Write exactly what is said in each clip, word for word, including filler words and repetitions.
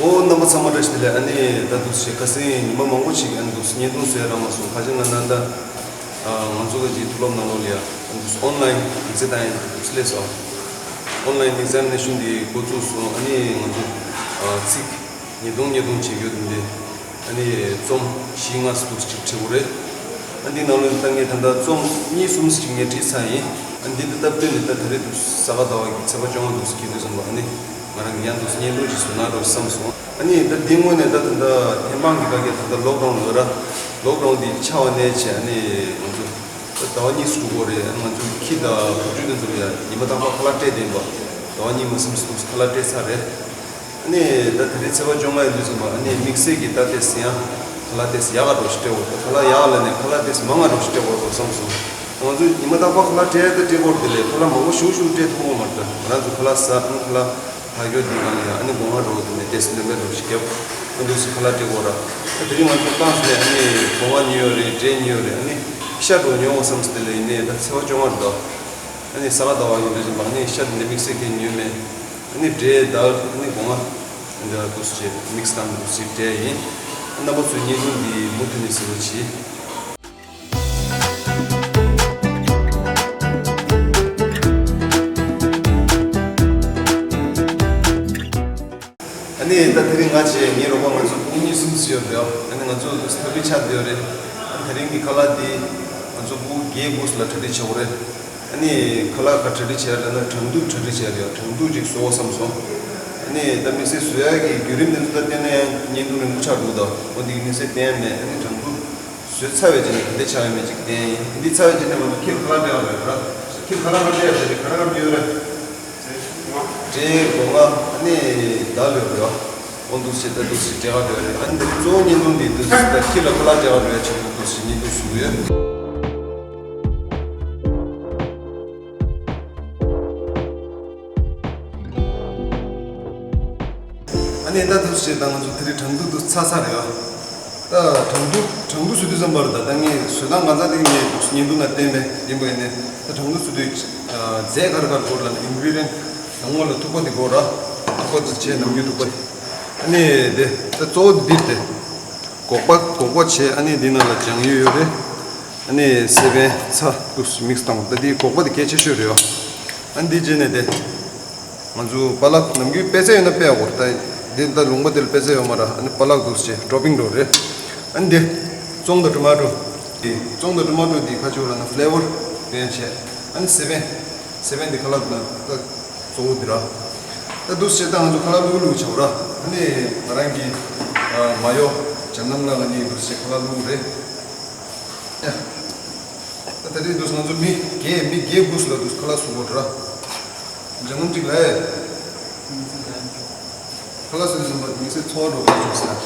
ཨོ་རྣམ་པ་ཚང་མ་བཀྲ་ཤིས་བདེ་ལེགས། ཨ་ནི་ད་འདུག་སེ་ཁ་སང་ཉི་མ་མང་པོ་ཞིག་ཨ་ནི་འདུག་སེ་བརྙན་ཐུང་བཟོས་རག་མ་སོང་། ཁ་ཅིག་ང་ནང་ད་ང་ཚོ་གི་མཐོ་སློབ་ནང་ལོགས་ལ་ཡ་ཨ་ནི་འདུག་སེ་ཨོན་ལའིན་ཡིག་ཚད་བཏང་ཡ་འདུག་སེ་ལས་སོང་། ཨོན་ལའིན་ཨེག་ཛམ་ནེ་ཤན་འདི་འགོ་བཙུགས་སོང་། ཨ་ནི་ང་ཚོ་ཚིག་ཉིས་སྟོང་ཉིས་སྟོང་བྱེད་རྒྱུ་འདི་ཨ་ནི་རྩོམ་བཞི་ལྔ་ཙམ་འདུག་སེ་ཅིག་བྲིས་དགོས་རེད། ཨ་འདི་ནང་ལོགས་ད་ངས་ད་ལྟ་རྩོམ་གཉིས་གསུམ་ཞིག་ངས་བྲིས་ཚར་ཡིན། ཨ་འདི་ད་སྟབས་བསྟུན་ནས་ད་ད་རེས་འདུག་སེ་ས་ག་ཟླ་བ་གི་ཚེས་པ་བཅོ་ལྔ་འདུག་སེ་འཁེལ་དུས་ཙམ་པ་ཨ་ནི་ང་རང་གི་ཡང་འདུག་སེ་བརྙན་ཐུང་ཅིག་བཟོས་ན་འགྲོ་བསམ་སོང་། ཨ་ནི་ད་འདི་སྔོན་ནས་ད་ད་ལྟ་ཐེམ་སྤང་གི་ག་གེ་ད་ལྟ་ལོག་ཌའུན་ཡོད་ར། ལོག་ཌའུན་འདི་ཆགས་པ་ནས་བྱས་ཨ་ནི་ང་ཚོ་ད་ཟླ་བ་གཉིས་སུ་འགྲོ་གི་རེད། ཨ་ནི་ང་ཚོ་ཁྱི་དང་བུ་ཕྲུག་དེ་ཚོ་ལ་ཡ་ཉི་མ་རྟག་པར་ཁ་ལག་སྤྲད་བསྡད་ཡིན་པ། ཟླ་བ་གཉིས་མ་ཟིན་ཙམ་ཁ་ལག་སྤྲད་ཚར་རེད། ཨ་ནི་ད་དེ་རིང་ཚེས་པ་བཅོ་ལྔ་ཡིན་དུས་ཙམ་པ་ཨ་ནི་དམིགས་བསལ་གྱི་ད་ཏོག་ཙམ་ཡང་ཁ་ལག་ཏོག་ཙམ་ཡག་ག་འདྲ་ཞིག་སྤྲད་དགོས། ད་ཁ་ལག་ཡག་ལ་ནས་ཁ་ལག་ཏོག་ཙམ་མང་ང་འདྲ་ཞིག་སྤྲད་དགོས་བསམ་སོང་། ང་ཚོ་ཉི་མ་རྟག་པར་ཁ་ལག་སྤྲད་ད་སྤྲད་དགོས་དེ་ལས་ཁ་ལག་མང་པོ་ཞུ་ཞུ་སྤྲད་ཐུབ་ཀྱི་མ་རེད། ད་ང་རང་ཚོ་ཁ་ལག་ཟ་ཨ་ནི་ཁ་ལག་ཕར་སྐྱོར་འདི་གང་ཡང་ཨ་ནི་སྒོ་ང་འགྲོ་དེ་ནས་ཏོག་ཙམ་ལོན་པའི་འདྲ་ཞིག་རྒྱབ་ཨ་འདུག་སེ་ཁ་ལག་སྤྲད་དགོས་ར། ད་དེ་རིང་ང་ཚོ་རྐང་ཟ་ནས་ཨ་ནི་སྒོ་ང་ཉོས་ཡོད་རེད། འབྲས་ཉོས་ཡོད་རེད། ཨ་ནི་ཤ་འདྲ་ཉོ་དགོས་བསམ་སོང་། དེ་ལས་ཡིན་ནའི་ད་ཚེས་པ་བཅོ་ལྔ་རེད་ད། ཨ་ནི་ས་ག་ཟླ་བ་ཡིན་དུས་ཙམ་པ་ཨ་ནི་ཤ་དེ་འདྲ་དམིགས་བསལ་གྱི་ཉོས་མེད། ཨ་ནི་འབྲས་དང་ཨ་ནི་སྒོ་ང་འདི་འདུག་སེ་མིག་སི་བཏང་འདུག་སེ་སྤྲད་ཡིན། རྣམ་པ་ཚོས་བརྙན་ཐུང་འདི་མུ་མཐུད་ནས་གཟིགས་རོགས་གྱིས། ཨ་ནི་ད་དེ་རིང་ང་བཅས་ངའི་རོགས་པ་ང་ཚོ་ཕྲུ་གུ་གཉིས་གསུམ་ཙམ་ཡོད་རེད། ཨ་ནི་ང་ཚོ་འདུག་སེ་ཐབས་ཤེས་ཆགས་བསྡད་ཡོད་རེད། ཨ་ནི་དེ་རིང་གི་ཁ་ལག་འདི་ང་ཚོ་ཕྲུ་གུ་བརྒྱད་དགུ་ཙམ་ལ་གྲ་སྒྲིག་བྱེད་དགོས་རེད། ཨ་ནི་ཁ་ལག་ག་གྲ་སྒྲིག་བྱས་ལབ་ན་དྲང་ཐུག་གྲ་སྒྲིག་བྱས་རེད། དྲང་ཐུག་ཅིག་བཟོ་དགོས་བསམ་སོང་། ཨ་ནི་ད་དམིགས་བསལ་བཟོ་ཡག་གི་བརྒྱུད་རིམ་དེ་ཚོ་ད་བལྟས་ན་ཡང་བརྙན་ཐུང་རིང་པོ་ཆགས་འདུག་ད་འོ་འདི་གི་དམིགས་བསལ་བསྟན་ཡག་མེད། ཨ་ནི་དྲང་ཐུག་བཟོས་ཚར་བའི་རྗེས་ནས་ག་འདྲ་ཆགས་ཡོད་མེད་ཅིག་བསྟན་ཡིན། འདི་ཚར་བའི་རྗེས་ནས་ང་ཚོ་ཁྱི་ལ་ཁ་ལག་སྤྲད་ཡག་རེད་ར། ཁྱི་ལ་ཁ་ལག་སྤྲད་ཡག་རེད། ཁ་ལག་སྤྲད་ཡོད་རེད། འབྲས་སྒོ་ང་ཨ་ནི་ད་ལོས་རེད་བ། འོ་འདུག་སེ་ད་འདུག་སེ་སྤྲད་ག་འགྲོ་ཡ་རེད། ཨ་ནི་འདི་གཙོ་བོ་བརྙན་ཐུང་འདི་འདུག་སེ་ད་ཁྱི་ལ་ཁ་ལག་སྤྲད་ག་འགྲོ་ཡ་ཆེད་དུ་འདུག་སེ་བརྙན་ཐུང་བཟོ་གི་ཡོད། ཨ་ནི་ད་འདུག་སེ་ད་ང་ཚོ་དེ་རིང་དྲང་ཐུག་འདུག་ཚར་ཚར་རེད་བ། ད་དྲང་ཐུག་དྲང་ཐུག་བཟོ་དུས་ཙམ་པར་ད་ད་ངས་བཟོ་སྟངས་གང་ཚང་དེ་ངས་བརྙན་ཐུང་ནང་བསྟན་པས་ཡིན་པ་ཡིན་ནས། ད་དྲང་ཐུག་བཟོ་དུས་རྫས་ག་རེ་ག་རེ་དགོས་ལབ་ན་ཨིན་གི་རི་ཌི་ཡན་དང་པོ་ལ་ཐུག་པ་དེ་དགོས་ར། ཐུག་པ་དེ་བྱས་ནམ་རྒྱུན་ཐུག་པ་དེ། ཨ་ནི་དེ་ད་གཙོ་བོ་འདི་དེ། སྒོག་པ་སྒོག་པ་བྱས། ཨ་ནི་འདི་ནང་ལ་ལྗང་ཡུ་ཡོད་རེད། ཨ་ནི་སེ་བན་ཚྭ་འདུག་སེ་མིག་སི་བཏང་། ད་འདི་སྒོག་པ་དེ་གལ་ཆེ་ཤོས་རེད་བ། ཨ་ནི་འདི་བྱས་ནས་དེ། ང་ཚོ་པ་ལག་ནམ་རྒྱུན་པད་ཚལ་ཡོད་ན་པད་ཡག་པོ་རེད། ད་འདི་ད་ལུང་པ་དེ་ལ་པད་ཚལ་ཡོད་མ་རེད། ཨ་ནི་པ་ལག་འདུག་སེ་ཌོ་པིང་འགྲོ་རེད། ཨ་ནི་འདི་ཙོང་དང་ཊོ་མ་ཊོ། འདི་ཙོང་དང་ཊོ་མ་ཊོ་འདི་ཁ་ཕྱོགས་ལ་ན་ཕི་ལེ་ཝར་སྟོན་བྱས། ཨ་ནི་སེ་བན། སེ་བན་འདི་ཁ་ལག་ན་ད་གཙོ་བོ་འདི་ར། ད་འདུག་སེ་ད་ང་ཚོ་ཁ་ལག་བླུག་བླུག་བྱ་བ་ར། ཨ་ནི་ང་རང་གི་མ་ཡོ་འཇམ་ནམ་ལགས་ང་གཉིས་འདུག་སེ་ཁ་ལག་བླུག་རེད། ད་ད་རེས་འདུག་ང་ཚོ་མི་བརྒྱད་མི་བརྒྱད་དགུ་ཙམ་ལ་འདུག་ཁ་ལག་བཟོ་དགོས་ར། འཇམ་ནམ་གཅིག་ལ་ཡ། ཁ་ལག་བཟོས་ཟིན་པ་དམིགས་བསལ་ཚོར་བ་འདྲ་བོ་ཞིག་ཟ།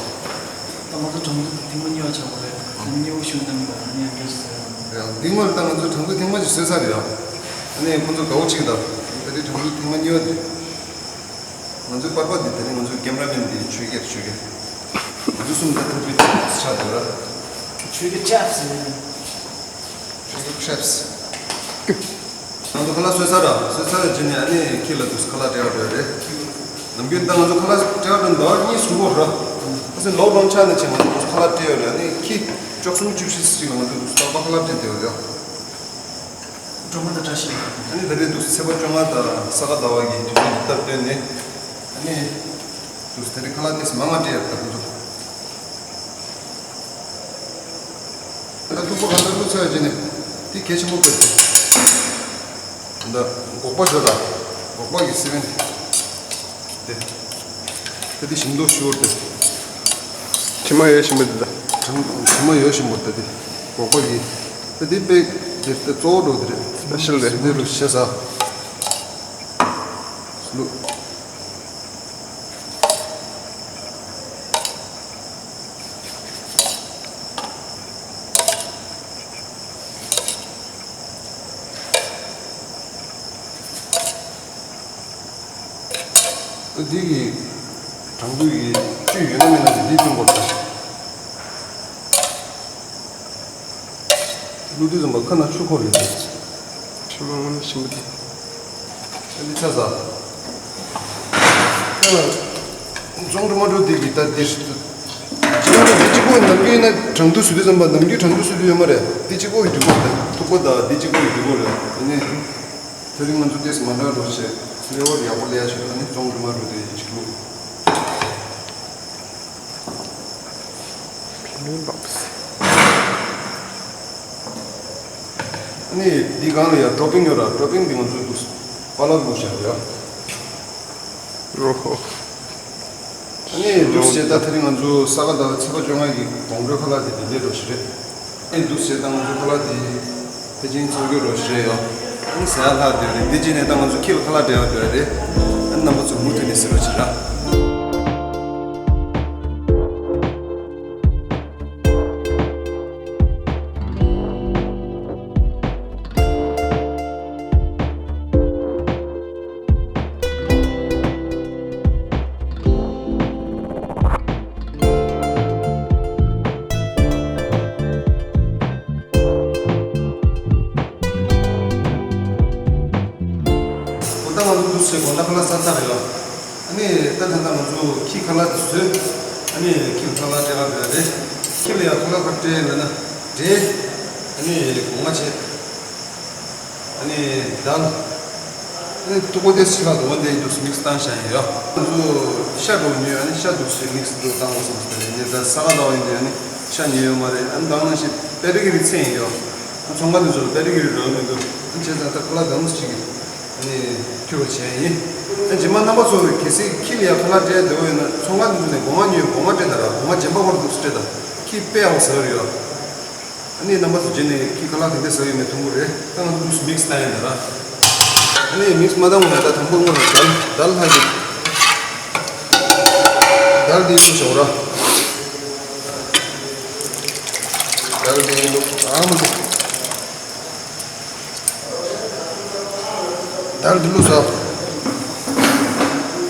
ད་ང་ཚོ་དྲང་ཐུག་ཐེངས་མ་གཉིས་པ་ཆགས་པ་རེད། ཐེངས་མ་གཉིས་པ་ཞུ་གནང་གི་རེད། ཨ་ནི་ཡང་བསྐྱར་ཞུ་ཟེར་ཡང་། རེད། འདི་སྔོན་ད་ང་ཚོ་དྲང་ཐུག་ཐེངས་མ་ཞིག་བཟོས་ཚར་རེད་ཡ། ཨ་ནི་ཁོང་ཚོ་དགའ་བོ་གཅིག་ད། ད་རེས་དྲང་ཐུག་ཐེངས་མ་གཉིས་པ་དེ། ང་ཚོའི་པར་པ་འདི་དེ་རིང་ང་ཚོའི་ཀེམ་ར་མེན་འདི་ཆོས་རྒྱལ་ཆོས་རྒྱལ། ང་ཚོ་གསུམ་ད་ཐུག་པའི་ཆགས་འདུག་ར། ཆོས་རྒྱལ་ཆེབ་སི། ཆོས་རྒྱལ་ཆེབ་སི། ང་ཚོ་ཁ་ལག་བཟོས་ཚར་ར། བཟོས་ཚར་རྗེས་ནས་ཨ་ནི་ཁྱི་ལ་འདུག་ཁ་ལག་སྤྲད་ག་འགྲོ་ཡ་རེད། ནམ་རྒྱུན་ད་ང་ཚོ་ཁ་ལག་སྤྲད་ག་འགྲོ་ཟླ་བ་གཉིས་གསུམ་འགོར་ར། ཁ་སང་ལོག་ཌའུན་ཆགས་ནས་བྱས་ང་ཚོ་འདུག་ཁ་ལག་སྤྲད་ཡོད་རེད། ཨ་ནི་ཁྱི་བཅུ་གསུམ་བཅུ་བཞི་ཙམ་ཅིག་ལ་ང་ཚོ་འདུག་རྟག་པར་ཁ་ལག་སྤྲད་བསྡད་ཡོད་རེད། སྒྲོལ་མ་དང་བཀྲ་ཤིས། ཨ་ནི་ད་རེས་འདུག་ཚེས་པ་བཅོ་ལྔ་དང་ས་ག་ཟླ་བ་གི་དུས་ཆེན་འདི་སྟབས་བསྟུན་ནས་ཨ་ནི་འདུག་ད་རེས་ཁ་ལག་ཏོག་ཙམ་མང་ང་སྤྲད་ཡོད་རེད། ད་ཁོ་ཚོ། ད་ཐུག་པ་གང་ལྟར་བླུགས་ཚར་བ་བྱས་ནས་འདི་གལ་ཆེན་པོ་དཔེ་དེ། ད་སྒོག་པ་ཞོ་དང་སྒོག་པ་གི་སེ་བན་དེ། ད་འདི་ཞིམ་མདོག་ཞུ་བར་དེ། ཕྱི་མ་ཡོད་ཞིམ་པོ་འདི་ད། ཕྱི་མ་ཡོད་ཞིམ་པོ་ད་འདི་སྒོག་པ་གི། ད་འདི་དཔེ་འདི་ད་གཙོ་བོ་འགྲོ་འདི་རེད། སྤེ་ཤལ་རེད། འདི་རུ་ཞེ་ས་བླུགས། འདི་གི་དྲང་པོ་གི་བཅུད་ཡོད་ན་མེད་ན་འདི་སྟོན་དགོས་ད། བླུགས་དུས་ཙམ་པ་ཁ་ནང་ཆུ་འཁོར་ཡོད་དེ། ཆུ་མང་པོ་ནི་ཞིམ་པོ་དེ། ཨ་འདི་ཚ་ས། ཁ་ནང་ རྫོང་འགྲོ་མ་འགྲོ་དེ་གི་ད་དེ་ཞིག་ཏུ། ཅི་ལ་འདི་གཅིག་པོ་ནམ་རྒྱུན་ན་གྲང་དུ་སུ་དུ་ཙམ་པ་ནམ་རྒྱུན་གྲང་དུ་སུ་དུ་ཡོད་མ་རེད། འདི་གཅིག་པོ་གི་དུས་པོ་རེད། ཐུག་པོ་ད་འདི་གཅིག་པོ་གི་དུས་པོ་རེད། ཨ་ནི། དེ་རིང་ང་ཚོ་ཏེས་མ་འདྲ་འགྲོ་བྱས། ལེ་བར་ཡག་པོ་ལས་ཡ་ཞིག་ད་ནི་རྫོང་འགྲོ་མ་འགྲོ་དེ་གཅིག་ལུགས། Pinion box. ཨ་ནི་འདི་སྒང་ལ་ཡ་ཌོ་པིང་ཡོད་ར། ཌོ་པིང་འདི་ང་ཚོས་འདུག་པ་ལག་འདུག་བཞག་ཡ། རོ་ཧོ། ཨ་ནི་འདུག་བྱས་ད་དེ་རིང་ང་ཚོ་ས་ག་ཟླ་བའི་ཚེས་པ་བཅོ་ལྔ་གི་དགོང་དྲོའི་ཁ་ལག་དེ་འདི་འདྲས་འགྲོ་ཞིག་རེད། ཨ་ནི་འདུག་བྱས་ད་ང་ཚོ་ཁ་ལག་དེ་ཕལ་ཆེར་ཚོགས་རྒྱུ་འགྲོ་ཞིག་རེད་ཡ། ཨ་ནི་ཟ་ཡ་ལྷག་དེ་རེད། འདི་བྱས་ནས་ད་ང་ཚོ་ཁྱི་ལ་ཁ་ལག་སྤྲད་ཡ་འགྲོ་ཡ་རེད། ཨ་ནི་རྣམ་པ་ཚོ་མུ་མཐུད་ནས་གཟིགས་རོགས་བྱེད་ར། དགོང་དག་ང་ཚོ་འདུག་སེ་དགོང་དག་ཁ་ལག་ཟ་ཚར་རེད་ལ། ཨ་ནི་ད་ད་ལྟ་ང་ཚོ་ཁྱི་ཁ་ལག་དེ་བཟོས། ཨ་ནི་ཁྱི་ལ་ཁ་ལག་སྤྲད་ག་འགྲོ་ཡ་རེད། ཁྱི་ལ་ཡ་ཁ་ལག་ག་སྤྲད་ལབ་ན་འབྲས། ཨ་ནི་སྒོ་ང་བྱས། ཨ་ནི་དཱལ། ཨ་ནི་ཐུག་པ་དེ་ཕྱི་ལ་དུ་བ་དེ་འདུག་སེ་མིག་སི་བཏང་བཞག་ཡིན་ཡ། ང་ཚོ་ཤ་འགྲོ་ཉོས། ཨ་ནི་ཤ་འདུག་སེ་མིག་སི་དུ་བཏང་བ་སོང་ཟེར་ནས་ད་ས་ག་ཟླ་བ་ཡིན་དུས་ཨ་ནི་ཤ་ཉོས་ཡོད་མ་རེད། ཨ་ནི་ད་ནང་བཞིན་པེ་རི་ཀི་རི་ཚད་ཡིན་ཡ། ཚོང་ཁང་དེ་ཚོ་ལ་པེ་རི་ཀི་རི་རག་མི་འདུག་ཨ་ནི་བྱས་ཙང་ད་ཁ་ལག་དམ་སུ་གཅིག་གིས་ཨ་ནི་ཁྱུར་བ་བྱས་ཡིན། ཨ་རྗེས་མ་རྣམ་པ་ཚོ་གལ་སྲིད་ཁྱི་ལ་ཡ་ཁ་ལག་སྤྲད་འདོད་ཡོད་ན་ཚོང་ཁང་དེ་ཚོ་ནས་སྒོ་ང་ཉོས། སྒོ་ང་སྤྲད་ད་ར། སྒོ་ང་རྗེན་པ་བར་འདུག་སེ་སྤྲད་ད། ཁྱི་དཔེ་ཡག་པོ་ཟ་གི་རེད་ཡ། ཨ་ནི་རྣམ་པ་ཚོ་རྗེས་ནས་ཁྱི་ཁ་ལག་དེ་འདྲ་ཟ་ཡོད་མེད་མཐོང་གི་རེད། ད་ང་ཚོ་མིག་སི་བཏང་ཡིན་ད་ར། ཨ་ནི་མིག་སི་མ་བཏང་གོང་ནས་ད་དང་པོ་སྔོན་ལ་དཱལ་དཱལ་ལྷག་གི། དཱལ་འདི་ཡིན་ཆོག་ར། དཱལ་འདི་ཡིན་འདུག་ཨ་མ་འདུག་དཱལ་འདི་ལུགས་སོ།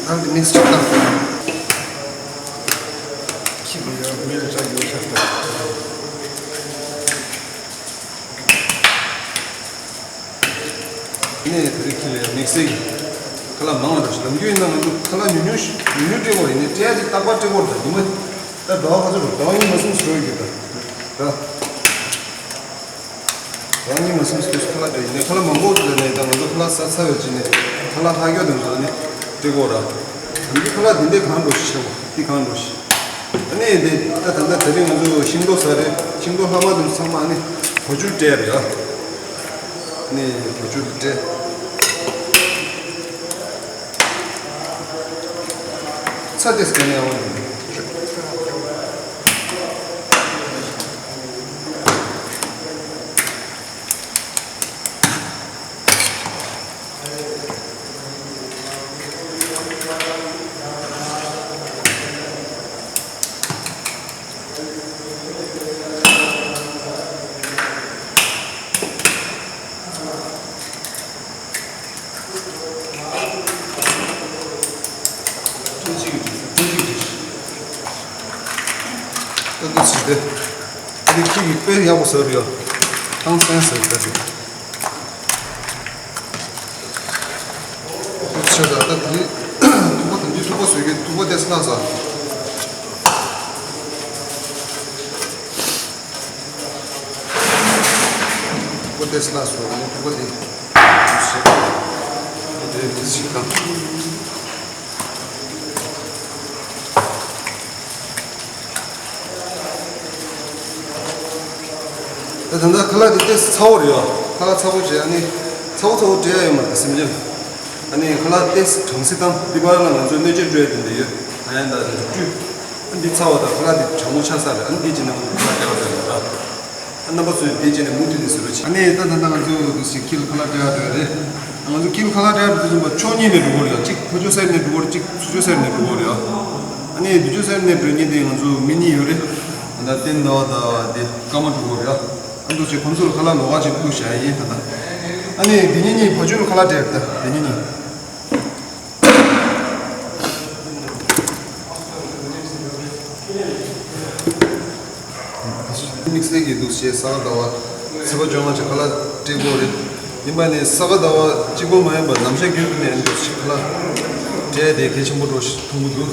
དཱལ་འདི་མིག་སི་ཅིག་བཏང་། ཁྱི་གི་ཡང་མེ་ལ་བཅག་རྒྱུ་ཤ་སྟག་ནས་དེ་རིང་ཁྱི་ལ་ཡང་མིག་སི་གི་ཁ་ལག་མང་བ་འདྲ་ཞིག་ལམ་རྒྱུས་ཡིན་ན་ང་ཚོ་ཁ་ལག་ཉུང་ཉུང་ཞིག་ཉུང་ཉུང་སྤྲད་དགོས་རེད། ནས་སྤྲད་ཡ་ཅིག་རྟག་པར་སྤྲད་དགོས་རེད། ད་ཉི་མ་ད་ཟླ་བ་ཁ་ཚོད་རུ་ཟླ་བ་གཉིས་མ་ཟིན་ཟེར་གྱི་ད་ད། རང་ཉིད་མ་སེམས་སུ་ཁ་ལག་སྤྲད་ཡིན་ནའི་ཁ་ལག་མང་པོ་ཟེར་ནས་ད་ང་ཚོ་ཁ་ལག་ཟ་ཚར་བའི་རྗེས་ནས་ཁ་ལག་ལྷག་ཡོད་དང་ཟེར་ནས་སྤྲད་དགོས་ར། ད་འདི་ཁ་ལག་འདི་འདྲས་གང་འགྲོ་ཞིག་ཆེ་བ་འདི་གང་འགྲོ་ཞིག་ཨ་ནི་འདི་ད་ད་ད་དེ་རིང་ང་ཚོ་ཤིང་ཏོག་ཟ་རེད། ཤིང་ཏོག་ལྷག་མ་དེ་ཚོ་ཚང་མ་ཨ་ནི་བ་ཕྱུགས་སྤྲད་རེད་ཨ། ཨ་ནི་བ་ཕྱུགས་སྤྲད། ཚ་དེ་ཟ་ནས་ཨ་བ་ནི། ཏན་ཏན་ཞིག་སྟེ། ཨ་ནི་ཁྱི་ཡིས་དཔེ་ཡག་པོ་ཟ་རེད་ཡ། ཐང་སན་ཟ་རེད་ད་དེ། ཁྱི་ད་ལྟ་དེ་ཐུག་པ་དང་དེ་ཐུག་པ་ཟོས་ཀྱི་ཐུག་པ་དེ་སླ་ཟ། ཐུག་པ་དེ་སླ་ཟ་ཐུག་པ་དེ། དེ་དེ་ཞིག་དང་། ད་ད་ལྟ་ཁ་ལག་དེ་ཏོག་ཙམ་ཚ་བོ་རེད་བ། ཁ་ལག་ཚ་བོ་བྱས་ཨ་ནི་ཚ་བོ་ཚ་བོ་སྤྲད་ཡ་ཡོད་མ་རེད་སེམས་ཅན། ཨ་ནི་ཁ་ལག་ཏོག་ཙམ་གྲང་སི་བཏང་འདི་བར་ལ་ང་ཚོས་སྣོད་ཆས་སྤྲོད་ཡ་དེ་འདྲ་ཡོད། ཨ་ཡ་ད་དེ་བཀྲུས། ཨ་འདི་ཚ་བ་དང་ཁ་ལག་དེ་གྲང་མོ་ཆགས་ས་རེད། ཨ་ནི་འདི་བྱས་ན་ང་ཚོ་ཁ་ལག་སྤྲད་ཡ་རེད་ད། རྣམ་པ་ཚོས་དེ་བྱས་ནས་མུ་མཐུད་ནས་གཟིགས་རོགས་བྱེད། ཨ་ནི་ད་ད་ལྟ་ང་ཚོས་འདུག་སེ་ཁྱི་ལ་ཁ་ལག་སྤྲད་ཡ་འགྲོ་ཡ་རེད། ང་ཚོ་ཁྱི་ལ་ཁ་ལག་སྤྲད་ཡ་འགྲོ་དུས་ཙམ་པ་ཕྱོགས་གཉིས་ནས་འགྲོ་གི་རེད། གཅིག་ཕར་ཕྱོགས་ས་ནས་འགྲོ་གི་རེད། གཅིག་ཚུར་ཕྱོགས་ས་ནས་འགྲོ་གི་རེད། ཨ་ནི་དུས་ཕྱོགས་ས་ནས་འགྲོ་མཁན་དེ་ང་ཚོ་མི་གཉིས་ཡོད་རེད། ད་ལྟ་བསྟན་ཟླ་བ་དང་དེ་ཀརྨ་འགྲོ་གི་རེད། ཨ་འདུག་སེ་ཁོང་ཚོ་ལ་ཁ་ལག་ལོགས་ཀ་ཅིག་བླུགས་བཞག་ཡ་ཡིན་ད་ལྟ། ཨ་ནི་འདི་གཉིས་གཉིས་ཕར་ཕྱོགས་ལ་ཁ་ལག་སྤྲད་ཡོད་ད་འདི་གཉིས་གཉིས། དམིགས་བསལ་གྱི་འདུག་སེ་ས་ག་ཟླ་བ་ཚེས་པ་བཅོ་ལྔ་ཆ་ཁ་ལག་སྤྲད་དགོས་རེད། ཡིན་པ་ནི་ས་ག་ཟླ་བ་གཅིག་པོ་མ་ཡིན་པར་ནམ་ཞག་རྒྱུན་དུ་ནས་འདུག་སེ་ཁ་ལག་སྤྲད་དེ་གལ་ཆེན་པོ་འགྲོ་ཞིག་མཐོང་གི་འདུག་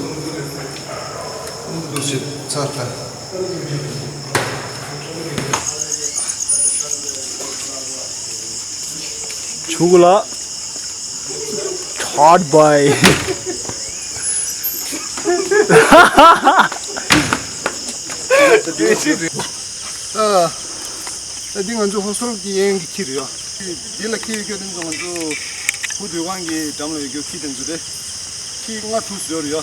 ཚར་ལྟ། ཆུ་གུ་ལ། Shot by. ཨ། ད་འདི་ང་ཚོ་ཧོ་སོལ་གྱི་གཡས་གཡོན་གྱི་ཁྱི་རེད་ཡ། འདི་ལ་ཁྱི་ཡོད་རྒྱུ་དེ་ཚོ་ང་ཚོ་བུ་སྡོད་ཁང་གི་འགྲམ་ལ་ཡོད་རྒྱུ་ཁྱི་དེ་ཚོ་རེད། ཁྱི་ལྔ་དྲུག་ཡོད་རེད་ཡ།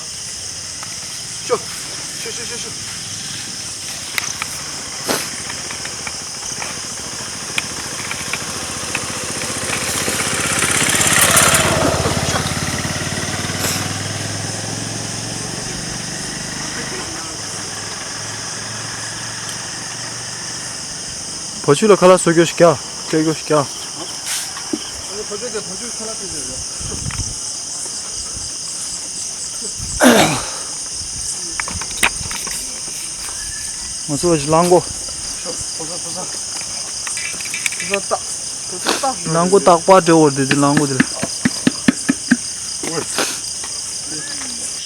ཤོ། ཤོ་ཤོ་ཤོ་ཤོ། བ་ཕྱུགས་ལ་ཁ་ལག་བཟོ་རྒྱུ་ཞིག་རྒྱག་སྤྲད་རྒྱུ་ཞིག་རྒྱག་ང་ཚོ་བ་ཞིག་གླང་མགོ། གླང་མགོ་རྟག་པར་འབྲེལ་བར་དེ་དེ་གླང་མགོ་དེ་ལ།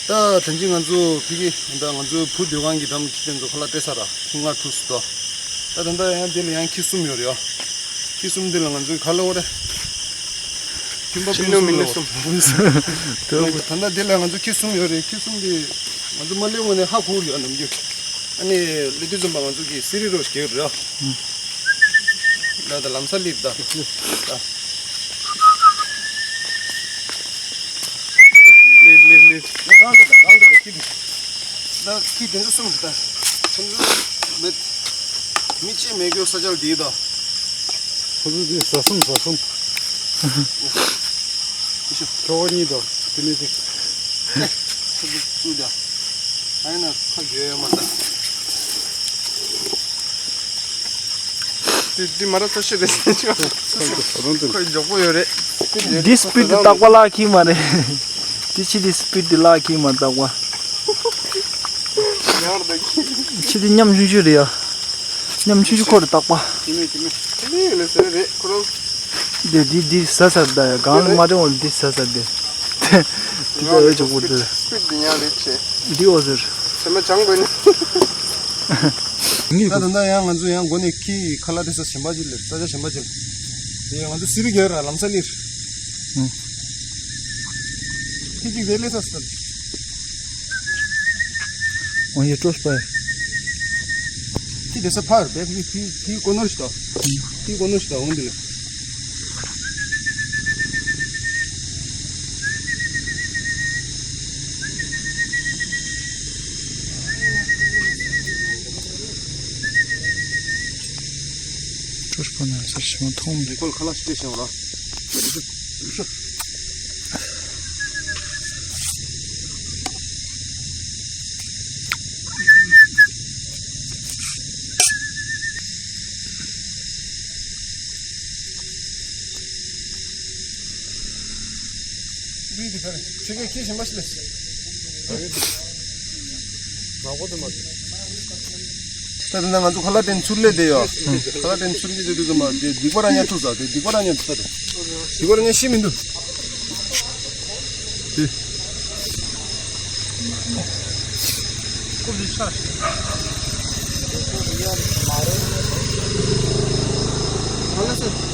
ད་དོན་གྱིས་ང་ཚོ་ཕ་གི་ད་ང་ཚོ་བུ་སྡོད་ཁང་གི་འགྲམ་ཁྱི་དེ་ཚོ་ཁ་ལག་སྤྲད་ཚར་ར། ཁྱི་ལྔ་དྲུག་སུ་དོ། ད་ད་ལྟ་ཡང་དེ་ལ་ཡང་ཁྱི་གསུམ་ཡོད་རེད་ཡ། ཁྱི་གསུམ་དེ་ལ་ང་ཚོས་ག་ལབ་དགོས་རེད། ཁྱི་ནུ་མི་ནུ་གསུམ། ད་ལྟ་དེ་ལ་ང་ཚོ་ཁྱི་གསུམ་ཡོད་རེད། ཁྱི་གསུམ་དེ་ང་ཚོ་མ་སླེབས་སྔོན་ནས་ཧ་གོ་གི་ཡོད་ནམ་རྒྱུན། ཨ་ནི་སླེབས་དུས་ཙམ་པ་ང་ཚོ་གི་སི་རི་རོ་ཞིག་རྒྱག་གི་རེད་ཡ། ད་ད་ལམ་སང་སླེབས་ད། ད། ལིབ་ལིབ་ལིབ། ཡ་གང་འདྲ་ད་གང་འདྲ་ད་ཁྱི་འདི། ད་ཁྱི་དེ་ཚོ་གསུམ་ད། ཁྱི་འདི་མེད། མི་གཅིག་མེད་རྒྱུ་ས་ཆ་འདི་ད། ཁོ་ཚོ་འདི་ཟ་གསུམ་ཟ་གསུམ། ཁྱོ་ག་གཉིས་དང་དེ་ནས་ཅིག་ཁོ་ཚོ་བཙུགས་ད། ཨ་ཡ་ན་ཁ་རྒྱུ་ཡོད་མ་ད། དེ་དེ་མ་ར་ཚ་ཤེས་རེད་ཟེར་ཆོག་ཁོས་མགྱོགས་པོ་ཡོད་རེད། འདི་སི་པིཌ་དེ་རྟག་པ་ལག་ཁྱི་མ་རེད། དེ་ཕྱི་དེ་སི་པིཌ་དེ་ལག་ཁྱི་མ་རྟག་པ། ཕྱི་དེ་ཉམ་ཆུང་ཆུང་རེད་ཡ། ཉམ་ཆུང་ཆུང་ཁོ་རེད་རྟག་པ། དེ་མེད་དེ་མེད་དེ་མེད་ཡོད་ལེ་ཟེར་རེད་ཁོ་རང་། དེ་དེ་དེ་ཟ་ཟ་ད་ཡ་གང་ལ་མ་དྲན་འོ་དེ་ཟ་ཟ་དེ། དེ་ད་ཡོད་ཆོག་པོ་དེ། སི་པིཌ་དེ་ཉག་རེད་ཆེ། འདི་འོ་ཟེར། སེམས་པ་བྱང་དགོས་ནི། ད་ད་ལྟ་ཡང་ང་ཚོ་ཡང་སྒོ་ནས་ཁྱི་ཁ་ལག་སྤྲད་ས་གཞན་པ་ཅིག་ལ་ས་ཆ་གཞན་པ་ཅིག་ལ། དེ་ང་ཚོ་སི་རི་རྒྱག་ར་ལམ་སང་སླེབས། ཁྱི་གཅིག་དེ་སླེབས་ས་སི། འོ་ཡ་སྤྲོ་སྤ། ཁྱི་དེ་ས་ཕར་བས་ཁྱི་ཁྱི་ཁྱི་ཀོ་ནོར་ཞིག་ཏོ། ཁྱི་ཀོ་ནོར་ཞིག་ཏོ་འོང་འདི་ལ། ཀྲོར་པོ་ན་སར་ཞིམ་མཐོང་མི། ཁོལ་ཁ་ལག་ཞིག་སྤྲད་བྱུང་ར། ཁྱི་གི་ཁྱི་གཞན་པ་ཞིག་ལས། མ་གོ་དུ་མ། ད་ད་ང་ཚོ་ཁ་ལག་སྤྲད་ཚུར་སླེབས་བསྡད་ཡོད། ཁ་ལག་སྤྲད་ཚུར་སླེབས་བསྡད་དུས་ཙམ་པ་དེ་སྡིག་པ་ར་ཉག་ཐུག་ཟ་དེ་སྡིག་པ་ར་ཉག་ཐུག་ད་དེ་སྡིག་པ་ར་ཉག་ཤི་མི་འདུག་དེ།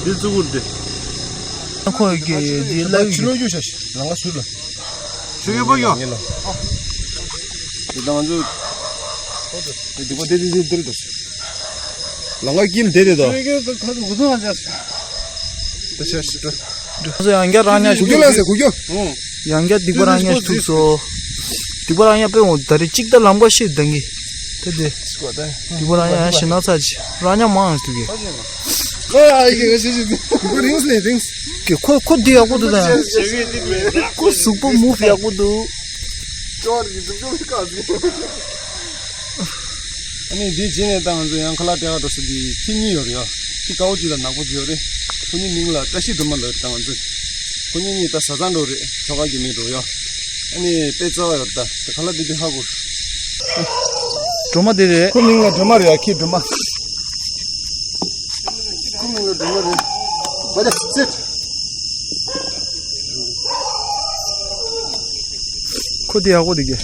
འདི་ཙུ་གུར་དེ། ཁོ་གི་དེ་ལ་ཡོད། ཕྱི་ལོགས་རྒྱུགས་ཤག་ལང་ཀ་ཟུར་ལ། ཆུ་ཡོད་པ་ཡོད། ཉེ་ལ། དེ་དང་ང་ཚོ། དེ་སྡིག་པ་དེ་དེ་དེ་དེ་དེ། ལང་ཀ་དཀྱིལ་དེ་དེ་དོ། ཆུ་ཡོད་པ་ཁ་ཚོ་འུ་ཚོ་ང་ཅག་ད་ཤ་ཤ་ད། ཁོ་ཚོ་ཡང་བསྐྱར་རང་ཉག་གུ་གྱོ་ལ་ཟེར་གུ་གྱོ། ཡང་བསྐྱར་སྡིག་པ་རང་ཉག་ཐུག་སོ། སྡིག་པ་རང་ཉག་དཔེ་འོང་ད་རེ་གཅིག་ད་ལམ་ཀ་ཤེས་ལྡང་གི། དེ་དེ། སྡིག་པ་རང་ཉག་ཡང་ཞེ་ན་ཚ་ཅི། རང་ཉག་མང་ང་ཐུག་གི། ཨ་ཡེ་ཤེས་ཤེས། རིང་ལས་རིང་། ཁོ་ཁོ་འདི་ཡག་པོ་འདུག་ད། ཁོ་གཟུགས་པོ་མུ་ཡག་པོ་འདུག་ཅོར་གྱི་འཛུགས་སྐྱོང་བཀག་ཟིན། ཨ་ནི་འདི་རྗེས་ནས་ད་ང་ཚོ་ཡང་ཁ་ལག་སྤྲད་ག་འགྲོ་ས་འདི་ཁྱི་གཉིས་ཡོད་རེད་ཡ། ཁྱི་དཀར་པོ་གཅིག་དང་ནག་པོ་གཅིག་ཡོད་རེད། ཁོ་གཉིས་མིང་ལ་བཀྲ་ཤིས་སྒྲོལ་མ་ལབ་རེད་ད་ང་ཚོས། ཁོ་གཉིས་གཉིས་ད་བཟའ་ཚང་འགྲོ་རེད་ཁྱོ་ག་གི་མིང་འགྲོ་ཡ། ཨ་ནི་དཔེ་རྩ་བ་ཡོད་རེད་ད་ད་ཁ་ལག་འདི་འདི་ཧ་གོ། སྒྲོལ་མ་འདི་རེད། ཁོ་མིང་ལ་སྒྲོལ་མ་རེད་ཡ་ཁྱི་སྒྲོལ་མ། ཁོ་མིང་ལ་སྒྲོལ་མ་རེད། བ་དེ་སེ། ཁོ་དེ་ཡག་པོ་འདུག་གི།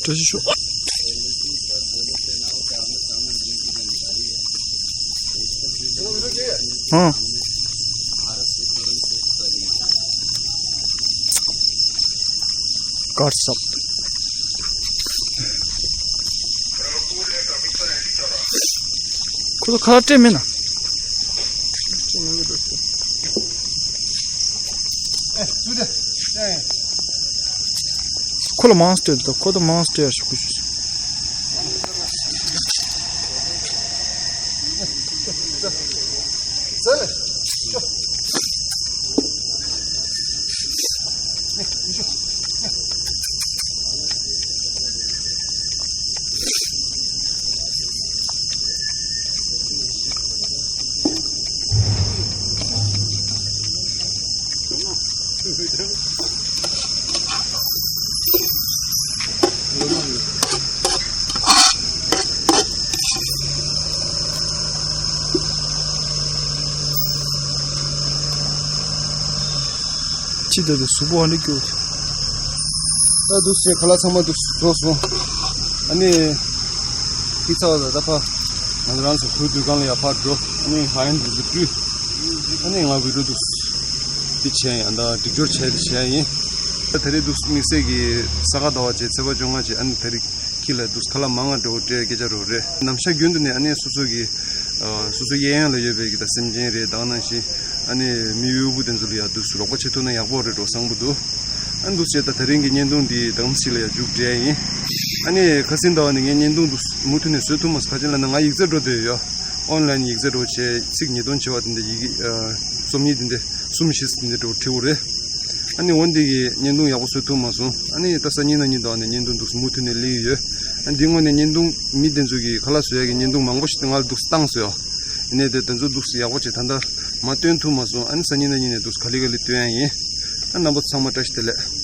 བཀྲ་ཤིས་ཤོག་ཧང་། སྐར་ཚབ། ཁོ་ཚོ་ཁ་ལག་སྤྲད་མེད་ན། ཁོ་ལ་མང་སྤྲད་དོ། ཁོ་ཚོ་མང་སྤྲད་ཡ་ཞུ་ཁུ་ཞུ། ཅི་ད་དུ་གཟུགས་པོ་ཨ་འདྲ་སྐྱོ། ད་འདུག་སེ་ཁ་ལག་ཚང་མ་འདུག་རྫོགས་སོང་། ཨ་ནི་དེ་ཚར་བ་ད་ད་ཕ་ང་རང་ཚོ་བོད་དུས་སྒང་ལ་ཡར་ཕར་འགྲོ། ཨ་ནི་ཧ་ཡན་དུ་འཛུགས་སྐྲུན། ཨ་ནི་ང་བི་ཌིའོ་འདུག་སེ་འདི་བྱས་ཡིན། ད་སྒྲིག་སྦྱོར་བྱས་ཏེ་བྱས་ཡིན། ད་དེ་རིང་འདུག་སེ་དམིགས་བསལ་གྱི་ས་ག་ཟླ་བ་བྱས་ཚེས་པ་བཅོ་ལྔ་བྱས། ཨ་ནི་དེ་རིང་ཁྱི་ལ་འདུག་སེ་ཁ་ལག་མང་ང་འགྲོ་སྤྲད་སྐད་ཆ་རོ་རེད། ནམ་ཞག་རྒྱུན་དུ་ནས་ཨ་ནི་སོ་སོ་གི་སོ་སོ་གཡས་གཡོན་ལ་ཡོད་པའི་གི་ད་སེམས་ཅན་རེད། ད་ག་ནང་བཞིན་ཨ་ནི་མི་དབུལ་པོ་དེ་ཚོ་ལ་ཡ་འདུག་སེ་རོགས་པ་བྱེད་ཐུབ་ན་ཡག་པོ་རེད་འགྲོ་བསམ་གི་འདུག་ཨ་འདུག་སེ་བྱས་ད་དེ་རིང་གི་བརྙན་ཐུང་འདི་ད་གམ་ཞིག་ལ་ཡ་མཇུག་སྒྲིལ་ཡིན། ཨ་ནི་ཁ་སང་ཟླ་བ་ནས་ངས་བརྙན་ཐུང་འདུག་སེ་མུ་མཐུད་ནས་བཟོ་ཐུབ་མ་སོང་། ག་ཅི་ལབ་ན་ང་ཡིག་ཚད་འགྲོ་བསྡད་ཡོད། ཨོན་ལན་ཡིག་ཚད་འགྲོ་བྱས་ཚིག་ཉིས་སྟོང་བྱས་པ་དེ་འདྲ་ཡི་གེ་རྩོམ་ཡིག་དེ་འདྲ་གསུམ་བཞི་དེ་འདྲ་འགྲོ་བྲིས་པ་རེད། ཨ་ནི་འོ་འདི་གི་བརྙན་ཐུང་ཡག་པོ་བཟོ་ཐུབ་མ་སོང་། ཨ་ནི་ད་སང་ཉིན་གནངས་ཉིན་དང་ནས་བརྙན་ཐུང་འདུག་སེ་མུ་མཐུད་ནས་སླེབས་ཀྱི་ཡོད། ཨ་ནི་འདི་སྔོན་ནས་བརྙན་ཐུང་མི་དེ་ཚོ་གི་ཁ་ལག་བཟོ་ཡ་གི་བརྙན་ཐུང་མང་པོ་ཞིག་ང་ལ་འདུག་སེ་བཏང་སོང་ཡོད། ཡིན་ནའི་དེ་དེ་ཚོ་འདུག་སེ་ཡག་པོ་བྱས་ད་ལྟ་མ་སྟོན་ཐུབ་མ་སོང་། ཨ་ནི་སང་ཉིན་གནངས་ཉིན་ནས་འདུག་སེ་ག་ལེ་ག་ལེ་སྟོན་ཡ་ཡིན། ཨ་རྣམ་པ་ཚང་མ་བཀྲ་ཤིས་བདེ་ལེགས།